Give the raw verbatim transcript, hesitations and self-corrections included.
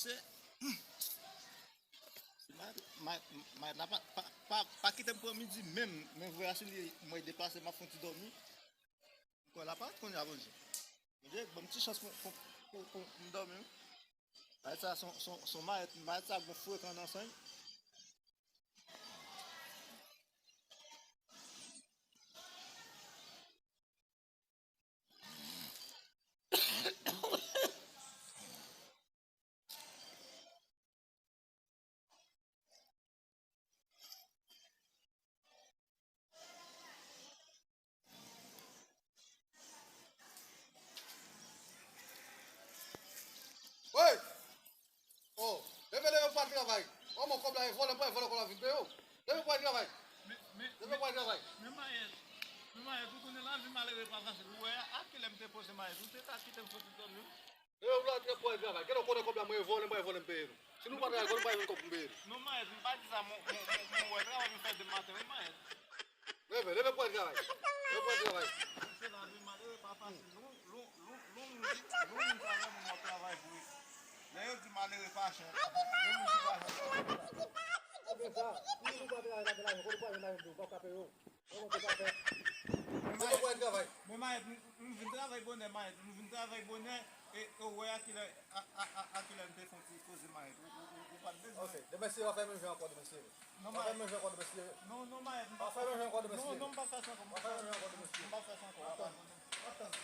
Se, hmm. Si mayèt, may-, mayèt la pa, pa, pa, pa kite m pran midi menm, men voye a si li mwen deplase, m ap fè yon ti dòmi. Kò la pa kounye a, Bondye. Bondye, ban m ti chans pou, pou, pou, pou m dòmi, wi. Mayèt sa, son, son, son mayèt, mayèt sa gon frekan nan san l. Oy! Oh, leve, leve pou al travay. Oh, mon kòb la e vòlè, mwen vòlè kòb la vin peye w. Leve pou al travay. Men, men, leve pou al travay. Men Mayèt, men Mayèt, ou konnen lavi malere pa fasil. Ou wè a kilè m te poze Mayèt, ou te ka kite m soti dòmi. Leve pou al travay. Genlè w konnen kòb la mwen e vòlè, mwen e vòlè m peye nou. Si nou pa travay, konnen mwen pa jwenn kòb pou m peye nou. Non Mayèt, m pa di sa, mon, mon, mon, mon wè travay m fè demen maten wi Mayèt. Leve, leve pou al travay. Leve pou al travay. Se lavi malere pa fasil. Lon, lon, lon, lon moun di, lon moun sa vrèman mò travay vre. Lè yo di malere pa chè, lon moun ki pa chè. Ebyen sa, si nou pa travay la gen lajan, kote pou al jwenn lajan pou w pa frape yo? Kote pou al fè? Leve pou al travay. Men Mayèt, nou, nou vin travay bonè, Mayèt, nou vin travay bonè. E, e w wè a kilè, a, a, a, a kilè m te fè yon ti koze Mayèt? Ou, ou, ou, ou pa t bezwen. Ok, demen si w ap fè menm jan ankò, demen si. Non, w ap fè menm jan ankò, demen si. Non, non, Mayèt, m pa fè sa ankò. W ap fè menm jan ankò, demen si. Non, non, m pa fè sa ankò. W ap fè menm jan ankò, demen si. M pa fè sa ankò. Atann. Atann.